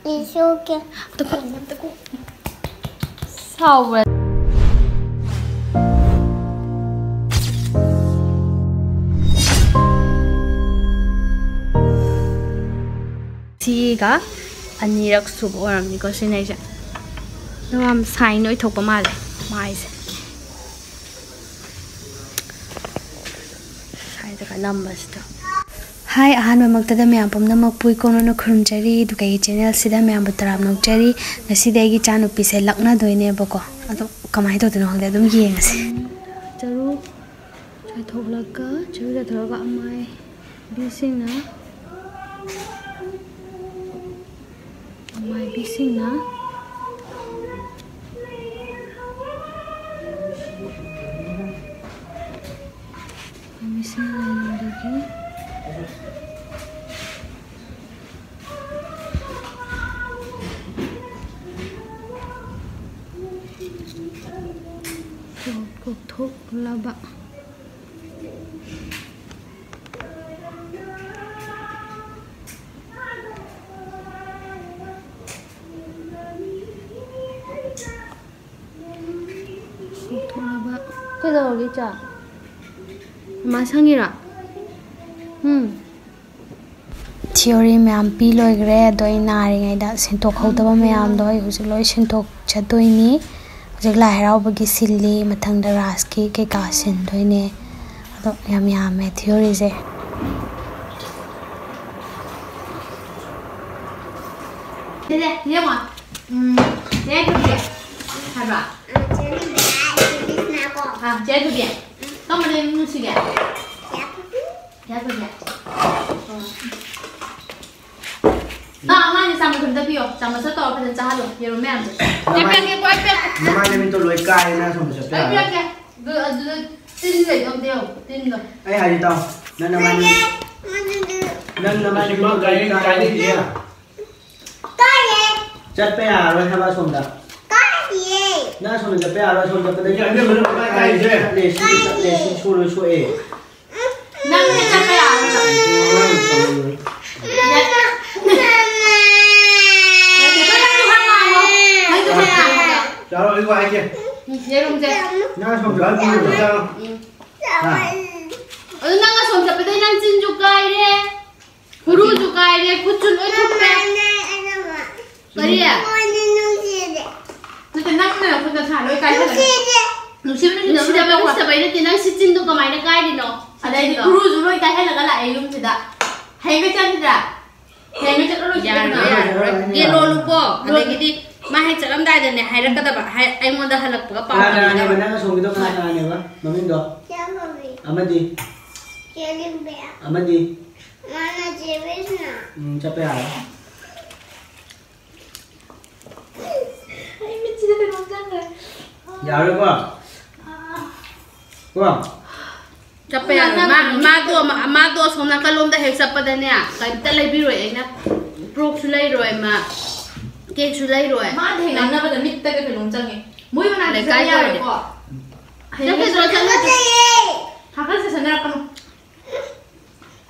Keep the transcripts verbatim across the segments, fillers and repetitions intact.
It's okay. ꯁꯥꯎꯕ꯭ꯔꯥ? ꯁꯤꯒ ꯑꯅꯤꯔꯛ ꯁꯨꯕ ꯑꯣꯏꯔꯝꯅꯤꯀꯣ ꯁꯤꯅ ꯑꯩꯁꯦ꯫ ꯑꯗꯣ ꯌꯥꯝ ꯁꯥꯏꯟ ꯑꯣꯏꯊꯣꯛꯄ ꯃꯥꯜꯂꯦ ꯃꯥꯏꯁꯦ꯫ ꯁ꯭ꯋꯥꯏꯗꯒ ꯅꯝꯕꯁꯤꯗ꯫ ꯍꯥꯏ, ꯑꯍꯥꯟꯕꯃꯛꯇꯗ ꯃꯌꯥꯝ ꯄꯨꯝꯅꯃꯛꯄꯨ ꯏꯀꯣꯟ ꯀꯣꯟꯅ ꯈꯨꯔꯨꯝꯖꯔꯤ, ꯑꯗꯨꯒ ꯑꯩꯒꯤ ꯆꯦꯅꯦꯜꯁꯤꯗ ꯃꯌꯥꯝꯕꯨ ꯇꯔꯥꯝꯅ ꯑꯣꯛꯆꯔꯤ꯫ ꯉꯁꯤꯗꯤ ꯑꯩꯒꯤ ꯏꯆꯥꯅꯨꯄꯤꯁꯦ ꯂꯛꯅꯗꯣꯏꯅꯦꯕꯀꯣ, ꯑꯗꯣ ꯀꯃꯥꯏꯅ ꯇꯧꯗꯣꯏꯅꯣ ꯈꯪꯗꯦ, ꯑꯗꯨꯝ ꯌꯦꯡꯉꯁꯤ꯫ ꯆꯔꯨ ꯆꯥꯏꯊꯣꯛꯂꯒ, ꯆꯔꯨ ꯆꯥꯏꯊꯣꯛꯂꯒ ꯑꯃꯥꯏꯕꯤꯁꯤꯡꯅ, ꯑꯃꯥꯏꯕꯤꯁꯤꯡꯅ ꯃꯤꯁꯤꯡ ꯂꯥꯏꯅꯤꯡꯗꯒꯤ ꯀꯣꯛꯊꯣꯛꯂꯕ꯫ ꯀꯩꯗꯧꯔꯒꯦ ꯏꯆꯥ? ꯃꯃꯥ ꯁꯪꯉꯤꯔꯣ? ꯎꯝ꯫ ꯊꯤꯑꯣꯔꯤ ꯃꯌꯥꯝ ꯄꯤ ꯂꯣꯏꯈ꯭ꯔꯦ, ꯑꯗꯣ ꯑꯩ ꯅꯥꯔꯤꯉꯩꯗ ꯁꯤꯟꯇꯣꯛꯍꯧꯗꯕ ꯃꯌꯥꯝꯗꯣ ꯑꯩ ꯍꯧꯖꯤꯛ ꯂꯣꯏ ꯁꯤꯟꯇꯣꯛꯆꯗꯣꯏꯅꯤ꯫ ꯍꯧꯖꯤꯛ ꯂꯥꯏ ꯍꯔꯥꯎꯕꯒꯤ ꯁꯤꯜꯂꯤ, ꯃꯊꯪꯗ ꯔꯥꯁꯀꯤ ꯀꯩꯀꯥ ꯁꯤꯟꯗꯣꯏꯅꯦ꯫ ꯑꯗꯣ ꯌꯥꯝ ꯌꯥꯝꯃꯦ ꯊꯤꯑꯣꯔꯤꯁꯦ꯫ ꯁꯤꯗ ꯌꯦꯡꯉꯣ꯫ ꯎꯝ, ꯌꯥꯏꯐꯕꯤ ꯍꯥꯏꯕ꯭ꯔꯥ? ꯑꯥ, ꯆꯦ ꯌꯥꯏꯐꯕꯤ꯫ ꯀꯔꯝꯕꯅ ꯍꯦꯟꯅ ꯅꯨꯡꯁꯤꯒꯦ? ꯌꯥꯏꯐꯕꯤ꯫ ꯑꯣ꯫ ꯅꯪ ꯑꯉꯥꯡꯁꯦ ꯆꯥꯃꯁ ꯑꯝꯇ ꯄꯤꯌꯣ꯫ ꯆꯥꯃꯁꯇ ꯇꯧꯔ ꯐꯖꯅ ꯆꯥꯍꯜꯂꯣ, ꯌꯦꯔꯨꯝ ꯃꯌꯥꯝꯗꯣ꯫ ꯑꯩ ꯄꯤꯔꯛꯀꯦ, ꯑꯩ ꯄꯤꯔꯛꯀꯦ꯫ ꯅꯃꯥꯏ ꯅꯃꯤꯠꯇꯣ ꯂꯣꯏ ꯀꯥꯏꯔꯦ, ꯅꯪ ꯑꯁꯣꯝꯗ ꯆꯠꯄ ꯑꯩ ꯌꯥꯔꯣꯏ꯫ ꯄꯤꯔꯛꯀꯦ꯫ ꯑꯗꯨ, ꯑꯗꯨꯗ ꯇꯤꯟ ꯂꯩꯗꯣ ꯑꯝꯇ ꯌꯦꯡꯉꯣ, ꯇꯤꯟꯗꯣ꯫ ꯑꯩ ꯍꯥꯏꯁꯦ ꯇꯥꯎ, ꯅꯪ ꯅꯃꯥꯏ ꯅꯃꯤꯠ-, ꯅꯪ ꯅꯃꯥꯏ ꯅꯃꯤꯠꯇꯣ ꯂꯣꯏ ꯀꯥꯏꯔꯦ꯫ ꯀꯥꯏꯌꯦ꯫ ꯆꯠꯄ ꯌꯥꯔꯣꯏ ꯍꯥꯏꯕ ꯑꯁꯣꯝꯗ꯫ ꯀꯥꯏꯌꯦ꯫ ꯅꯪ ꯑꯁꯣꯝꯗ ꯆꯠꯄ ꯌꯥꯔꯣꯏ, ꯑꯁꯣꯝ ꯆꯠꯄꯗ ꯑꯦ, ꯑꯗꯨ ꯃꯅꯨꯡ ꯀꯥꯏ ꯀꯥꯏꯁꯦ? ꯆꯠꯂꯦ, ꯁꯤ ꯆꯠꯂꯦ, ꯁꯤ ꯁꯣꯔ ꯂꯣꯏ ꯁꯣꯛꯑꯦ꯫ ꯅꯪ ꯆꯠꯄ ꯌꯥꯔꯣꯏ꯫ ꯅꯪ ꯆꯠꯂꯣꯏ꯫ ꯍꯥꯏꯒꯦ꯫ ꯎꯝ, ꯌꯦꯔꯨꯝꯁꯦ꯫ ꯅꯪ ꯑꯁꯣꯝ ꯆꯠꯂꯣ, ꯆꯠꯂꯣ꯫ ꯎꯝ꯫ ꯍꯥ? ꯑꯗꯨ ꯅꯪ ꯑꯁꯣꯝ ꯆꯠꯄꯗꯩ ꯅꯪ ꯆꯤꯟꯁꯨ ꯀꯥꯏꯔꯦ, ꯈꯨꯔꯨꯁꯨ ꯀꯥꯏꯔꯦ, ꯈꯨꯠꯁꯨ ꯂꯣꯏ ꯊꯨꯞꯄꯦ꯫ ꯀꯔꯤ? ꯅꯠꯇꯦ, ꯅꯪꯅ ꯈꯨꯠ ꯅꯁꯥ ꯂꯣꯏ ꯀꯥꯏꯍꯜꯂꯦ꯫ ꯅꯨꯡꯁꯤꯕ ꯅꯨꯡꯁꯤꯗꯕ ꯅꯨꯡꯁꯤꯗꯕ ꯅꯠꯇꯦ, ꯅꯪ ꯁꯤ ꯆꯤꯟꯗꯣ ꯀꯃꯥꯏꯅ ꯀꯥꯏꯔꯤꯅꯣ? ꯁꯤ ꯑꯗꯩꯗꯤ ꯆꯤꯟꯗꯣ꯫ ꯈꯨꯔꯨꯁꯨ ꯂꯣꯏ ꯀꯥꯏꯍꯜꯂꯒ ꯂꯥꯛꯑꯦ ꯌꯨꯝꯁꯤꯗ꯫ ꯍꯌꯦꯡꯈꯩ ꯆꯠꯈꯤꯗ꯭ꯔꯥ? ꯍꯌꯦꯡꯈꯩ ꯆꯠꯂꯔꯣꯏꯁꯦ ꯌꯥꯔꯣꯏ, ꯀꯩꯅꯣ? ꯌꯥꯔꯣꯏ꯫ ꯌꯦꯟ ꯂꯣꯜꯂꯨꯀꯣ꯫ ꯑꯗꯒꯤꯗꯤ ꯃꯥ ꯍꯦꯛ ꯆꯠꯂꯝꯗꯥꯏꯗꯅꯦ ꯍꯥꯏꯔꯛꯀꯗꯕ꯫ ꯍꯥꯏ-, ꯑꯩꯉꯣꯟꯗ ꯍꯜꯂꯛꯄꯒ ꯄꯥꯎ ꯀꯅꯥ ꯀꯅꯥꯅꯦꯕ ꯄꯤꯔꯛꯀꯗꯕ꯫ ꯅꯪ ꯑꯁꯣꯝꯒꯤꯗꯣ? ꯀꯅꯥ ꯀꯅꯥꯅꯦꯕ? ꯃꯃꯤꯡꯗꯣ? ꯆꯦ ꯐꯕꯤ꯫ ꯑꯃꯗꯤ? ꯆꯦ ꯂꯤꯝꯕꯤꯌꯥ꯫ ꯑꯃꯗꯤ? ꯃꯥꯅ ꯆꯦ ꯕꯤꯁꯅꯥ꯫ ꯎꯝ, ꯆꯠꯄ ꯌꯥꯔꯦ꯫ ꯑꯩ ꯃꯤꯠꯁꯤꯗ ꯀꯩꯅꯣꯝ ꯆꯪꯈ꯭ꯔꯦ꯫ ꯌꯥꯔꯣꯏꯀꯣ? ꯀꯣ? ꯆꯠꯄ ꯌꯥꯔꯣꯏ꯫ ꯃꯥ, ꯃꯥꯗꯣ, ꯃꯥꯗꯣ ꯑꯁꯣꯝ ꯅꯥꯀꯜꯂꯣꯝꯗ ꯍꯦꯛ ꯆꯠꯄꯗꯅꯦ, ꯀꯔꯤꯝꯇ ꯂꯩꯕꯤꯔꯣꯏ ꯑꯩꯅ꯫ ꯐ꯭ꯔꯣꯛꯁꯨ ꯂꯩꯔꯣꯏ ꯃꯥ, ꯀꯦꯛꯁꯨ ꯂꯩꯔꯣꯏ꯫ ꯃꯥ ꯊꯦꯡꯅꯅꯕꯗ ꯃꯤꯠꯇꯒ ꯀꯩꯅꯣꯝ ꯆꯪꯉꯦ꯫ ꯃꯣꯏ ꯃꯅꯥꯛꯇ ꯂꯩꯀꯥꯏ ꯆꯠꯄ ꯌꯥꯔꯣꯏꯀꯣ꯫ ꯀꯣꯏꯔꯗꯤ꯫ ꯍꯌꯦꯡ ꯆꯠꯀꯗ꯭ꯔꯣ, ꯆꯠꯂꯣꯏꯗ꯭ꯔꯣ? ꯍꯥꯀꯠꯆ ꯁꯟꯅꯔꯛꯀꯅꯨ꯫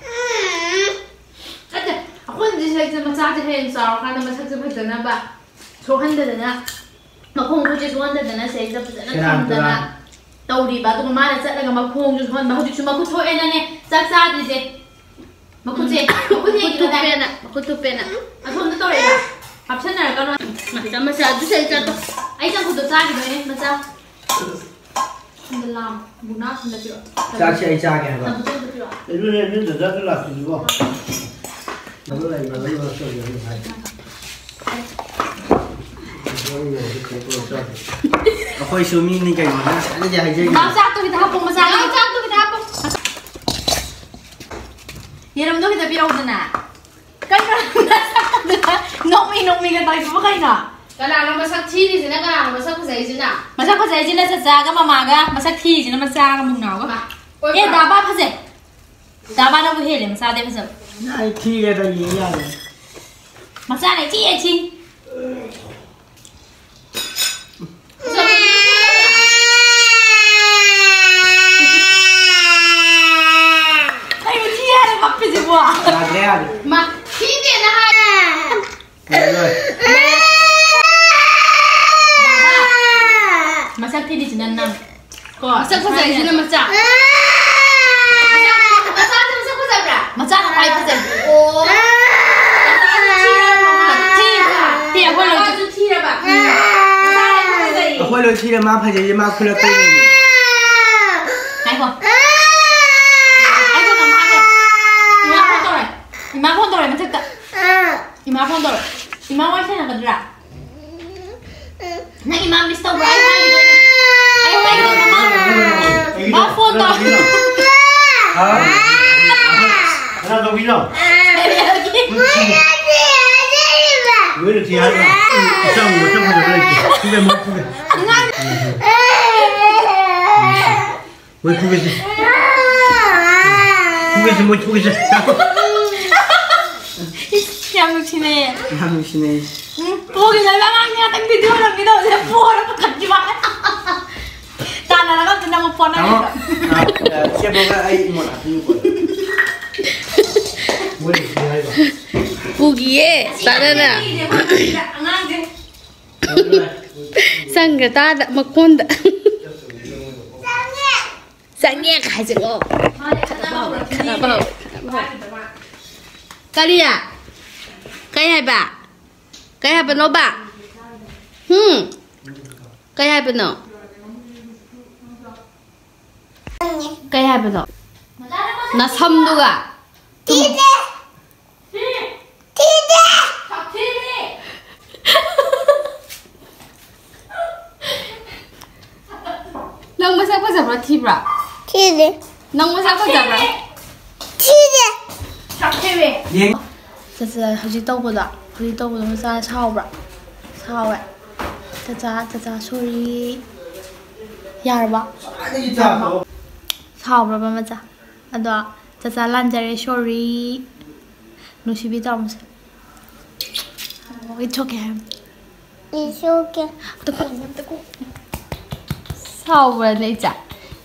ꯅꯠꯇꯦ, ꯑꯩꯈꯣꯏꯅꯗꯤ ꯁꯤꯗꯩꯁꯤꯗ ꯃꯆꯥꯁꯦ ꯍꯌꯦꯡ ꯆꯥꯎꯔꯀꯥꯟꯗ ꯃꯁꯛꯁꯦ ꯐꯖꯅꯕ ꯁꯣꯛꯍꯟꯗꯗꯅ, ꯃꯈꯣꯡ ꯈꯨꯠꯁꯦ ꯁꯣꯛꯍꯟꯗꯗꯅ ꯁꯤꯗꯩꯁꯤꯗ ꯐꯖꯅ ꯁꯦꯔꯥꯟ ꯊꯝꯗꯅ ꯇꯨꯔꯥꯟ꯫ ꯇꯧꯔꯤꯕ꯫ ꯑꯗꯨꯒ ꯃꯥꯅ ꯆꯠꯂꯒ ꯃꯈꯣꯡꯁꯨ ꯁꯣꯛꯍꯟꯕ꯫ ꯍꯧꯖꯤꯛꯁꯨ ꯃꯈꯨꯠ ꯁꯣꯛꯑꯦꯅꯅꯦ ꯆꯥꯛ ꯆꯥꯗ꯭ꯔꯤꯁꯦ꯫ ꯃꯈꯨꯠꯁꯦ, ꯎꯝ꯫ ꯃꯈꯨꯠ ꯃꯈꯨꯠ ꯌꯦꯡꯉꯨ ꯀꯗꯥꯏ? ꯊꯨꯞꯄꯦꯅ, ꯃꯈꯨꯠ ꯊꯨꯞꯄꯦꯅ꯫ ꯑꯁꯣꯝꯗ ꯇꯧꯔꯛꯑꯦꯕ꯫ ꯍꯥꯞꯁꯟꯅꯔꯛꯀꯅꯣ꯫ ꯃꯆꯥ, ꯃꯆꯥ, ꯑꯗꯨ ꯁꯤꯗꯩ ꯆꯠꯂꯣ꯫ ꯑꯩ ꯆꯝꯐꯨꯠꯇꯣ ꯆꯥꯈꯤꯗꯣꯏꯅꯦ, ꯃꯆꯥ꯫ ꯁꯣꯝꯗ ꯂꯥꯝ꯫ ꯕꯨꯅꯥ, ꯁꯣꯝꯗ ꯄꯤꯔꯛꯑꯣ꯫ ꯆꯥꯛꯁꯦ ꯑꯩ ꯆꯥꯒꯦ ꯍꯥꯏꯕ꯫ ꯆꯝꯐꯨꯠꯇꯣ ꯑꯝꯇ ꯄꯤꯔꯛꯑꯣ꯫ ꯑꯗꯨꯅꯦ, ꯑꯗꯨ ꯗꯗꯥꯗꯣ ꯂꯥꯛꯇ꯭ꯔꯤꯁꯤꯕꯣ꯫ ꯑꯗꯨ ꯂꯩꯕ꯭ꯔꯥ? ꯑꯗꯨ ꯂꯥꯛꯇ꯭ꯔꯤꯁꯤꯕꯣ ꯍꯥꯏ꯫ ꯑꯩꯈꯣꯏꯁꯨ ꯃꯤꯅꯤ ꯀꯩꯅꯣ, ꯅꯪ ꯉꯁꯥꯏꯗꯒꯤ ꯍꯥꯏꯖꯔꯤꯅꯤ꯫ ꯃꯆꯥ ꯆꯥꯛꯇꯣ ꯈꯤꯇ ꯍꯥꯞꯄꯣ, ꯃꯆꯥ꯫ ꯃꯆꯥ ꯆꯥꯛꯇꯣ ꯈꯤꯇ ꯍꯥꯞꯄꯣ꯫ ꯌꯦꯔꯨꯝꯗꯣ ꯈꯤꯇ ꯄꯤꯔꯛꯎꯗꯅ꯫ ꯀꯩꯅꯣ? ꯅꯣꯛꯃꯤ ꯅꯣꯛꯃꯤꯒ ꯇꯧꯔꯤꯁꯤꯕꯨ ꯀꯩꯅꯣ? ꯀꯅꯥꯅꯣ ꯃꯁꯛ ꯊꯤꯔꯤꯁꯤꯅ? ꯀꯅꯥꯅꯣ ꯃꯁꯛ ꯐꯖꯩꯁꯤꯅ? ꯃꯁꯛ ꯐꯖꯩꯁꯤꯅ ꯆꯆꯥꯒ ꯃꯃꯥꯒ, ꯃꯁꯛ ꯊꯤꯔꯤꯁꯤꯅ ꯃꯆꯥꯒ ꯃꯨꯛꯅꯥꯎꯒ꯫ ꯃꯥ, ꯑꯣꯏꯕ꯭ꯔꯣ? ꯑꯦ, ꯗꯥꯕꯥ ꯐꯖꯩ꯫ ꯗꯥꯕꯥ ꯅꯪꯕꯨ ꯍꯦꯜꯂꯦ ꯃꯆꯥꯗꯩ ꯐꯖꯕ꯫ ꯑꯩ ꯊꯤꯔꯦꯗ, ꯌꯦꯡ ꯌꯥꯔꯦ꯫ ꯃꯆꯥꯅ ꯏꯊꯤ ꯏꯊꯤ꯫ ꯀꯩꯅꯣ ꯊꯤ ꯍꯥꯏꯔ ꯀꯞꯄꯤꯁꯤꯕꯣ? ꯌꯥꯗ꯭ꯔꯦ, ꯌꯥꯗ꯭ꯔꯦ꯫ ꯃꯥ, ꯊꯤꯗꯦꯅ ꯍꯥꯏ꯫ ꯌꯥꯔꯣꯏ꯫ ꯗꯥꯗꯥ, ꯃꯁꯛ ꯐꯖꯩꯁꯤꯅ ꯃꯆꯥ꯫ ꯃꯆꯥꯁꯦ ꯃꯁꯛ ꯐꯖꯕ꯭ꯔꯥ? ꯃꯆꯥꯅ ꯈ꯭ꯋꯥꯏ ꯐꯖꯩ꯫ ꯑꯣ꯫ ꯃꯆꯥꯁꯦ ꯊꯤꯔꯕ? ꯊꯤ꯫ ꯊꯤ, ꯑꯩꯈꯣꯏ ꯂꯣꯏ ꯊꯤ꯫ ꯃꯆꯥꯁꯦ ꯐꯖꯩ꯫ ꯑꯩꯈꯣꯏ ꯂꯣꯏ ꯊꯤꯔꯦ, ꯃꯥ ꯐꯖꯩꯁꯦ ꯃꯥ ꯈꯨꯜꯂꯛꯄꯩꯅꯦ꯫ ꯉꯥꯏꯈꯣ꯫ ꯉꯥꯏꯈꯣ, ꯉꯥꯏꯈꯣ꯫ ꯏꯃꯥ ꯐꯣꯟ ꯇꯧꯔꯦ꯫ ꯏꯃꯥ ꯐꯣꯟ ꯇꯧꯔꯦ ꯃꯊꯛꯇ꯫ ꯏꯃꯥ ꯐꯣꯟ ꯇꯧꯔꯦ꯫ ꯏꯃꯥ ꯋꯥꯔꯤ ꯁꯥꯟꯅꯒꯗ꯭ꯔꯥ? ꯅꯪ ꯏꯃꯥ ꯃꯤꯁ ꯇꯧꯕ꯭ꯔꯥ? ꯑꯩ ꯍꯥꯏꯒꯤꯗꯣꯏꯅꯦ꯫ ꯑꯩ ꯍꯥꯏꯒꯤꯗꯣꯏꯅꯦ, ꯃꯃꯥ꯫ ꯃꯥ ꯐꯣꯟ ꯇꯧ꯫ ꯍꯥ? ꯀꯅꯥ ꯇꯧꯕꯤꯅꯣ? ꯂꯣꯏꯅ ꯊꯤ ꯍꯥꯏꯔꯣ? ꯃꯆꯥ ꯑꯃꯨꯛ ꯃꯁꯛ ꯐꯖꯕ ꯂꯩꯇꯦ꯫ ꯐꯨꯒꯦ, ꯃꯣꯏ ꯐꯨꯒꯦ꯫ ꯃꯣꯏ ꯐꯨꯒꯦꯁꯦ꯫ ꯐꯨꯒꯦꯁꯦ, ꯃꯣꯏ ꯐꯨꯒꯦꯁꯦ꯫ ꯏꯁ, ꯌꯥꯝ ꯅꯨꯡꯁꯤꯅꯩꯌꯦ꯫ ꯌꯥꯝ ꯅꯨꯡꯁꯤꯅꯩ꯫ ꯎꯝ, ꯄꯣꯒꯦ ꯂꯩꯕ ꯑꯉꯥꯡꯅꯦ, ꯉꯥꯛꯇꯪ ꯚꯤꯗꯤꯑꯣ ꯅꯝꯒꯦ ꯇꯧꯕꯁꯦ ꯄꯣꯔ ꯄꯨꯈꯠꯈꯤꯕ꯫ ꯇꯥꯟꯅꯔꯒ ꯑꯝꯇ ꯅꯝꯃꯨ ꯄꯣꯠ ꯇꯥꯃꯣ, ꯅꯝꯃꯤꯗꯣ꯫ ꯑ, ꯑ, ꯆꯦ ꯕꯣꯒ ꯑꯩ ꯏꯃꯣꯠ ꯍꯥꯞꯄꯤꯌꯨꯀꯣ꯫ ꯃꯣꯏ ꯁꯤ ꯍꯥꯏꯕ꯫ ꯄꯨꯈꯤꯌꯦ, ꯆꯥꯅꯅ꯫ ꯑꯉꯥꯡꯁꯦ꯫ ꯆꯪꯈ꯭ꯔ ꯇꯥꯗ ꯃꯈꯣꯟꯗ꯫ ꯆꯪꯉꯦ ꯍꯥꯏꯖꯤꯜꯂꯣ꯫ ꯈꯠꯅꯕ ꯍꯧꯔꯦ, ꯈꯠꯅꯕ ꯍꯧꯔꯦ, ꯈꯠꯅꯕ ꯍꯧꯔꯦ꯫ ꯀꯔꯤ? ꯀꯩ ꯍꯥꯏꯕ? ꯀꯩ ꯍꯥꯏꯕꯅꯣꯕ? ꯍꯨꯝ? ꯀꯩ ꯍꯥꯏꯕꯅꯣ? ꯀꯩ ꯍꯥꯏꯕꯅꯣ? ꯅꯁꯝꯗꯨꯒ? ꯊꯤꯗꯦ꯫ ꯊꯤꯗꯦ꯫ ꯅꯪ ꯃꯁꯛ ꯐꯖꯕ꯭ꯔꯥ ꯊꯤꯕ꯭ꯔꯥ? ꯊꯤꯗꯦ꯫ ꯅꯪ ꯃꯁꯛ ꯐꯖꯕ꯭ꯔꯥ? ꯊꯤꯗꯦ꯫ ꯆꯠꯁꯦ, ꯍꯧꯖꯤꯛ ꯇꯧꯕꯗꯣ, ꯍꯧꯖꯤꯛ ꯇꯧꯕꯗꯣ ꯃꯆꯥ ꯁꯥꯎꯕ꯭ꯔꯥ? ꯁꯥꯎꯋꯦ꯫ ꯆꯆꯥ, ꯆꯆꯥ, ꯁꯣꯔꯤ꯫ ꯌꯥꯔꯕ? ꯁꯥꯎꯕ꯭ꯔꯕ ꯃꯆꯥ? ꯑꯗꯣ ꯆꯆꯥ ꯂꯥꯟꯖꯔꯦ, ꯁꯣꯔꯤ꯫ ꯅꯨꯡꯁꯤꯕꯤ ꯇꯧꯔꯝꯁꯦ꯫ ꯏꯠꯊꯣꯛꯀꯦ ꯍꯥꯏꯕ꯫ ꯏꯠꯊꯣꯛꯀꯦ꯫ ꯑꯝꯇ ꯀꯣ, ꯑꯝꯇ ꯀꯣ꯫ ꯁꯥꯎꯕ꯭ꯔꯅꯦ ꯏꯆꯥ?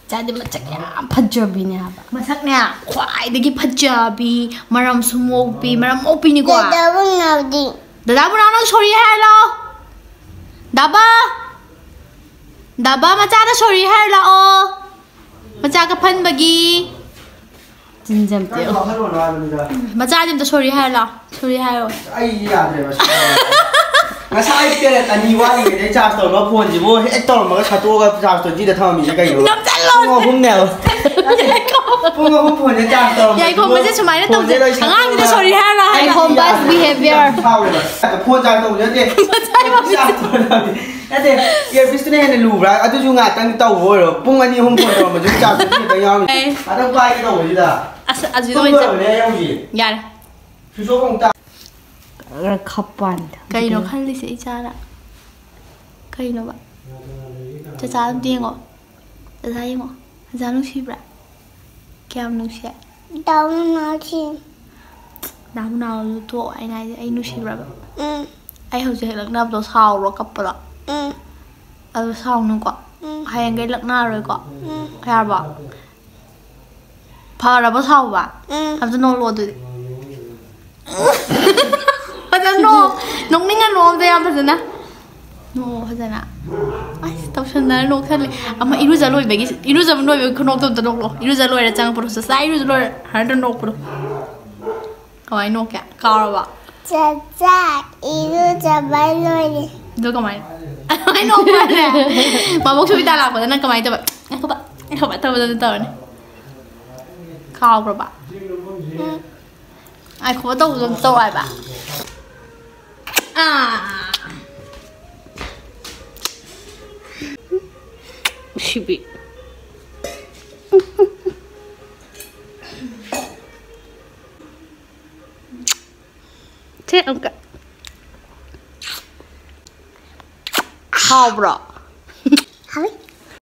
ꯏꯆꯥꯗꯤ ꯃꯁꯛ ꯌꯥꯝ ꯐꯖꯕꯤꯅꯦ ꯍꯥꯏꯕ꯫ ꯃꯁꯛꯅꯦ? ꯈ꯭ꯋꯥꯏꯗꯒꯤ ꯐꯖꯕꯤ, ꯃꯔꯝꯁꯨ ꯃꯣꯛꯄꯤ, ꯃꯔꯝ ꯃꯣꯛꯄꯤꯅꯤꯀꯣ꯫ ꯗꯗꯥꯕꯨ ꯅꯥꯎꯗꯤ꯫ ꯗꯗꯥꯕꯨ ꯅꯥꯎ ꯅꯪ ꯁꯣꯔꯤ ꯍꯥꯏꯔꯣ꯫ ꯗꯥꯕ꯫ ꯗꯥꯕ, ꯃꯆꯥꯗ ꯁꯣꯔꯤ ꯍꯥꯏꯔ ꯂꯥꯛꯑꯣ꯫ ꯃꯆꯥ ꯀꯞꯍꯟꯕꯒꯤ꯫ ꯆꯤꯟꯖꯝꯇꯦ꯫ ꯃꯆꯥꯗꯤ ꯑꯝꯇ ꯁꯣꯔꯤ ꯍꯥꯏꯔ ꯂꯥꯛꯑꯣ꯫ ꯁꯣꯔꯤ ꯍꯥꯏꯔꯣ꯫ ꯑꯩ ꯌꯥꯗ꯭ꯔꯦꯕ꯫ ꯉꯁꯥꯏ ꯄꯦꯔꯦꯠ ꯑꯅꯤ ꯋꯥꯠꯂꯤꯉꯩꯗꯩ ꯆꯥꯔꯖ ꯇꯧꯔꯝꯕ ꯐꯣꯟꯁꯤꯕꯨ ꯍꯦꯛ ꯇꯧꯔꯝꯕꯒ ꯁꯠꯇꯣꯛꯑꯒ ꯆꯥꯔꯖ ꯇ꯭ꯋꯦꯟꯇꯤꯗ ꯊꯝꯃꯝꯃꯤꯁꯦ ꯀꯩꯅꯣ? ꯅꯝꯁꯜꯂꯣ꯫ ꯄꯨꯡ ꯑꯍꯨꯝꯅꯦꯕ꯫ ꯄꯨꯡ ꯑꯍꯨꯝ ꯐꯣꯟꯁꯦ ꯆꯥꯔꯖ ꯇꯧꯔꯝꯕ꯫ ꯌꯥꯏꯈꯣꯝꯕꯁꯦ ꯁꯨꯃꯥꯏꯅ ꯇꯧꯁꯦ꯫ ꯑꯉꯥꯡꯁꯤꯗ ꯁꯣꯔꯤ ꯍꯥꯏꯔ ꯂꯥꯛꯑꯣ꯫ ꯑꯩ ꯌꯥꯝ ꯁꯥꯎꯔꯦꯕ꯫ ꯐꯣꯟ ꯆꯥꯔꯖ ꯇꯧꯕꯁꯨ ꯅꯠꯇꯦ꯫ ꯅꯠꯇꯦ, ꯏꯌꯥꯔꯄꯤꯁꯇꯨꯅ ꯍꯦꯟꯅ ꯂꯨꯕ꯭ꯔꯥ? ꯑꯗꯨꯁꯨ ꯉꯥꯛꯇꯪ ꯇꯧꯕ ꯑꯣꯏꯔꯣ꯫ ꯄꯨꯡ ꯑꯅꯤ ꯑꯍꯨꯝ ꯐꯣꯟ ꯇꯧꯔꯝꯕꯁꯨ ꯆꯥꯔꯖ ꯈꯤꯇꯪ ꯌꯥꯎꯔꯝꯃꯤ꯫ ꯑꯦ꯫ ꯉꯥꯛꯇꯪ ꯄꯥꯏꯒꯦ ꯇꯧꯕꯁꯤꯗ꯫ ꯑꯁ, ꯑꯗꯨꯗ ꯑꯣꯏꯅ ꯆꯠ-, ꯇꯨꯝꯗꯣꯔꯕꯅꯦ ꯑꯩ ꯍꯧꯖꯤꯛ꯫ ꯌꯥꯔꯦ꯫ ꯁ꯭ꯋꯤꯆ ꯑꯣꯐ ꯑꯃꯨꯛ ꯇꯥ-, ꯈꯔ ꯈꯞꯄꯥꯟꯗ꯫ ꯀꯩꯅꯣ ꯈꯜꯂꯤꯁꯦ ꯏꯆꯥꯅ? ꯀꯩꯅꯣꯕ? ꯆꯆꯥ ꯑꯝꯇ ꯌꯦꯡꯉꯣ꯫ ꯆꯆꯥ ꯌꯦꯡꯉꯣ꯫ ꯆꯆꯥ ꯅꯨꯡꯁꯤꯕ꯭ꯔꯥ? ꯀꯌꯥꯝ ꯅꯨꯡꯁꯤ? ꯗꯥꯎ ꯅꯨꯡꯁꯤ꯫ ꯗꯥꯎ ꯅꯥꯎꯗꯣ ꯇꯣꯛꯑꯣ, ꯑꯩꯅ ꯍꯥꯏꯁꯦ ꯑꯩ ꯅꯨꯡꯁꯤꯕ꯭ꯔꯕ? ꯎꯝ꯫ ꯑꯩ ꯍꯧꯖꯤꯛ ꯍꯦꯛ ꯂꯛꯅꯕꯗꯣ ꯁꯥꯎꯔꯣ ꯀꯞꯄꯗꯣ? ꯎꯝ꯫ ꯑꯗꯨ ꯁꯥꯎꯅꯨꯀꯣ꯫ ꯎꯝ꯫ ꯍꯌꯦꯡꯈꯩ ꯂꯛꯅꯔꯔꯣꯏꯀꯣ꯫ ꯎꯝ꯫ ꯌꯥꯔꯕꯣ? ꯐꯔꯕꯣ ꯁꯥꯎꯕ? ꯎꯝ꯫ ꯑꯝꯇ ꯅꯣꯛꯂꯛꯑꯣ ꯑꯗꯨꯗꯤ꯫ ꯐꯖꯅ ꯅꯣꯛ-, ꯅꯣꯛꯅꯤꯡꯉ ꯅꯣꯛ ꯑꯝꯇ ꯌꯥꯝ ꯐꯖꯅ꯫ ꯅꯣꯛꯑꯣ ꯐꯖꯅ꯫ ꯑꯁ, ꯇꯧꯁꯟꯅꯔ ꯅꯣꯛꯁꯜꯂꯦ꯫ ꯑꯃ ꯏꯔꯨꯖ ꯂꯣꯏꯕꯒꯤ, ꯏꯔꯨꯖꯕ ꯂꯣꯏꯕꯒꯤ ꯈꯨꯅꯣꯛꯇꯣ ꯑꯝꯇ ꯅꯣꯛꯂꯣ꯫ ꯏꯔꯨꯖ ꯂꯣꯏꯔ ꯆꯪꯉꯛꯄꯗꯣ, ꯆꯥꯛꯆꯥ ꯏꯔꯨꯖ ꯂꯣꯏꯔ ꯍꯥꯏꯔ ꯅꯣꯛꯄꯗꯣ꯫ ꯀꯃꯥꯏꯅ ꯅꯣꯛꯀꯦ? ꯀꯥꯎꯔꯕ? ꯆꯥꯛꯆꯥ ꯏꯔꯨꯖꯕ ꯂꯣꯏꯔꯦ꯫ ꯑꯗꯨ ꯀꯃꯥꯏꯅ? ꯀꯃꯥꯏꯅ ꯅꯣꯛꯄ꯭ꯔꯅꯦ? ꯃꯕꯣꯛ ꯁꯨꯕꯤꯇꯥ ꯂꯥꯛꯄꯗ ꯅꯪ ꯀꯃꯥꯏꯅ ꯇꯧꯕ? ꯉꯥꯏꯈꯣꯕ, ꯉꯥꯏꯈꯣꯕ ꯇꯧꯕꯗꯣ ꯑꯗꯨ ꯇꯧꯔꯅꯤ꯫ ꯀꯥꯎꯈ꯭ꯔꯕ? ꯎꯝ꯫ ꯉꯥꯏꯈꯣꯕ ꯇꯧꯕꯗꯣ ꯑꯝꯇ ꯇꯧ ꯍꯥꯏꯕ꯫ ꯑꯥ꯫ ꯎꯁꯤꯕꯤ꯫ ꯁꯦ ꯑꯃꯨꯛꯀ꯫ ꯍꯥꯎꯕ꯭ꯔꯣ? ꯍꯥꯎꯋꯤ꯫